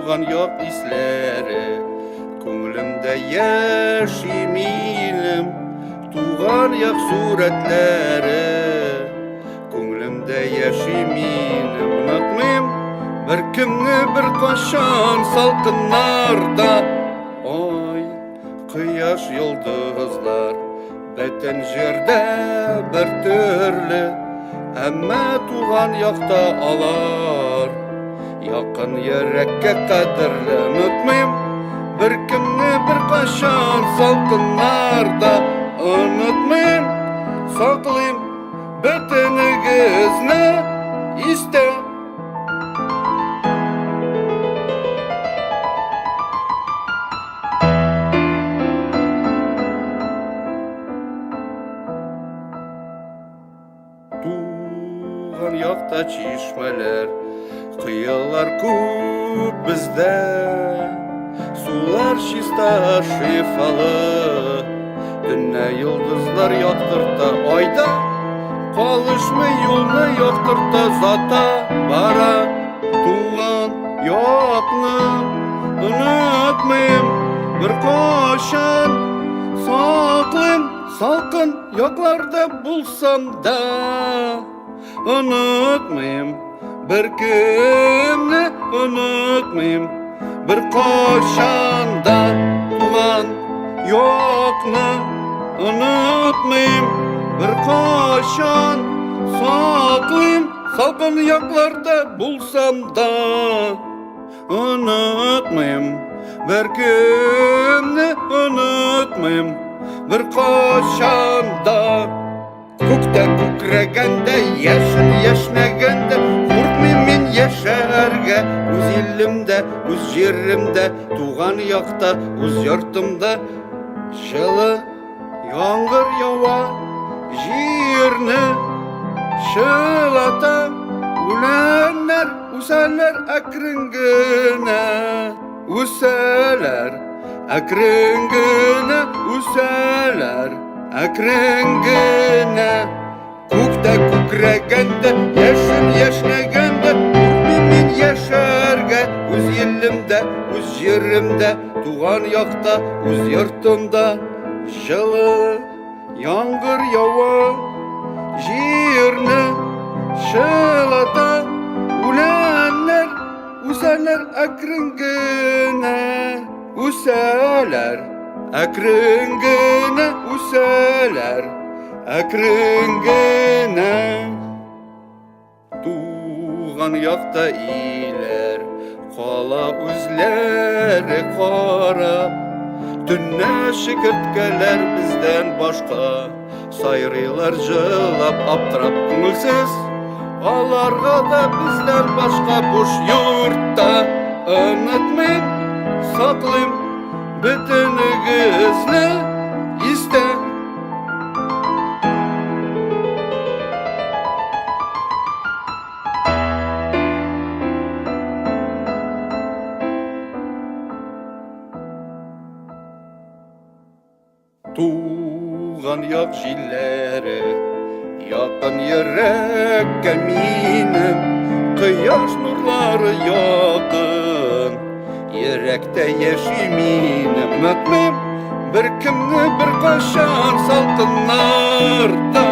туган як исләре. Күңелемдә яши минем туган як сурәтләре. Күңелемдә яши минем, онытмыйм бер кемне бер кашан салкыннарда. Ай, кояш, йолдызлар бөтен җирдә бер төрле, әмма туган якта алар якын йөрәккә кадерле. Онытмыйм бер кемне бер кашан салкыннарда, онытмыйм, саклыйм бөтенегезне истә. Туган якта чишмәләр, кыялар күп бездә. Сулар чиста, шифалы. Төнлә йолдызлар яктырта, айда калышмый юлны яктырта, зата бара. Туган якны онытмыйм беркайчан, саклыйм салкын якларда булсам да. Онытмыйм бер кемне, онытмыйм бер кайчан да туган якны, онытмыйм бер кайчан, саклыйм салкын якларда булсам да. Онытмыйм бер кемне, онытмыйм бер кайчан да. Күктә күкрәгәндә, яшен яшьнәгәндә, куркмыйм мин яшәргә. Үз илемдә, үз җиремдә, туган якта, үз йортымда. Җылы яңгыр ява, җирне чылата, үләннәр үсәләр әкрен генә, үсәләр әкрен генә, үсәләр әкрен генә. Күктә күкрәгәндә, яшен яшьнәгәндә, куркмыйм мин яшәргә. Үз илемдә, үз җиремдә, туган якта, үз йортымда. Җылы яңгыр ява, җирне чылата, үләннәр үсәләр әкрен генә, үсәләр әкрен генә, үсәләр әкрен генә. Туган якта иләр кала үзләре карап, төннә чикерткәләр бездән башка сайрыйлар җылап, аптырап күңелсез. Аларга да бездән башка буш йортта. Онытмыйм, саклыйм бөтенегезне истә. Туган як җилләре якын йөрәккә минем, кояш нурлары якын йөрәктә яши минем. Онытмыйм бер кемне бер кашан салкыннарда.